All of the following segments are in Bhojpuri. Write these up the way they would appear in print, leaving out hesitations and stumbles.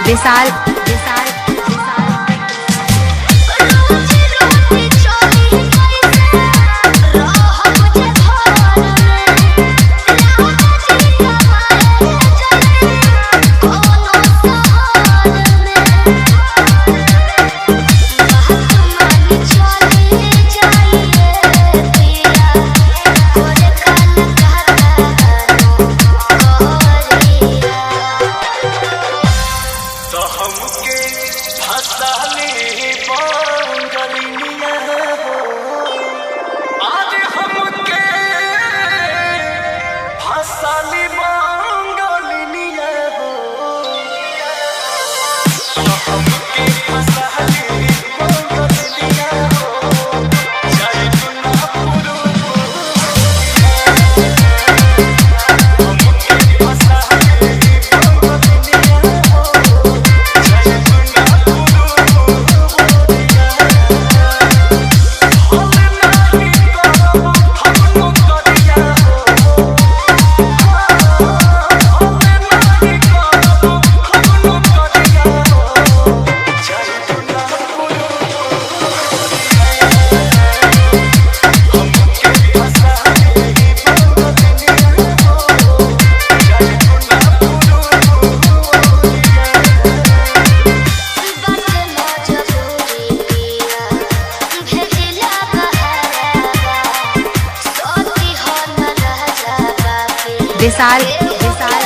विशाल विशाल रोजी रोटी चली कैसे रह मुझे घर में राजा जी कमाए चले कोनो शहर में बात मानी चली जाइए पिया कोरे काला काला कोरिया। तो हमके फसाले बांगलिनिया हो, आज हमके फसाले बांगलिनिया हो। तो हमके फसाले बांगलिनिया हो, जाई ना हमके फसाले बांगलिनिया हो। बात मजबूरी पिया भेजिला बहरावा सोती हो न राजा बापे विशाल विशाल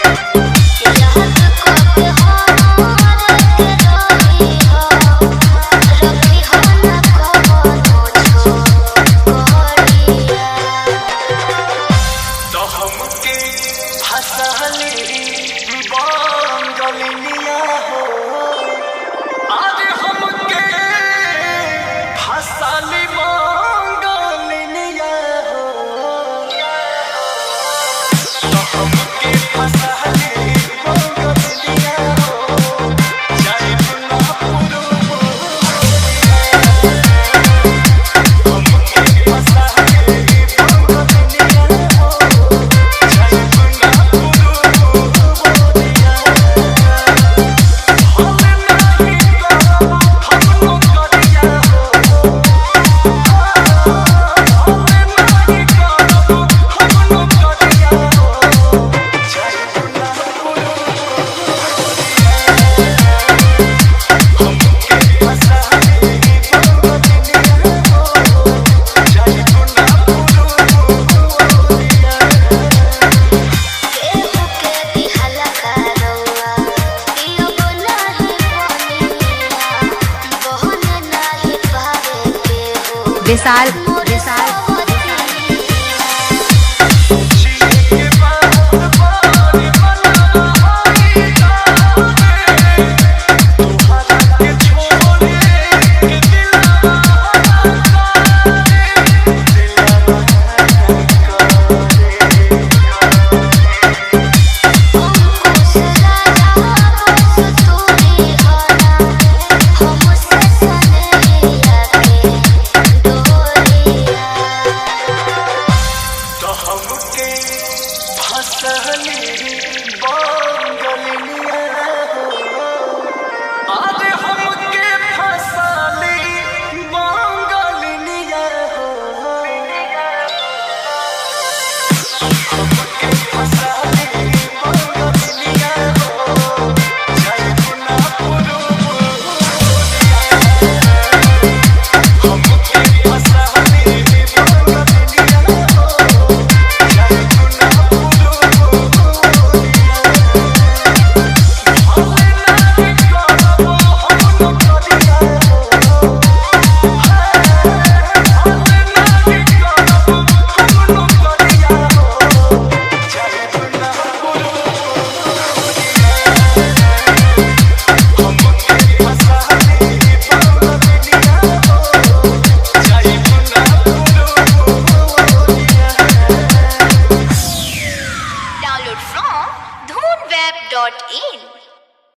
याद को हो के रोई हो रखी हो न कोनो छो कोरिया। तो हमके फसले बांगलिनिया हो, आज हमके फसले बांगलिनिया हो। तो हमके फसले बांगलिनिया हो, जाई ना हमके फसले बांगलिनिया हो। केहू के दिहला करौआ पियो नाही पनिया बहन नाही पावे केहू विशाल मोर विशाल सवतिया। अंकुश राजा बस तूरी होना हमसे सनहिया के डोरिया। तो हमके फसले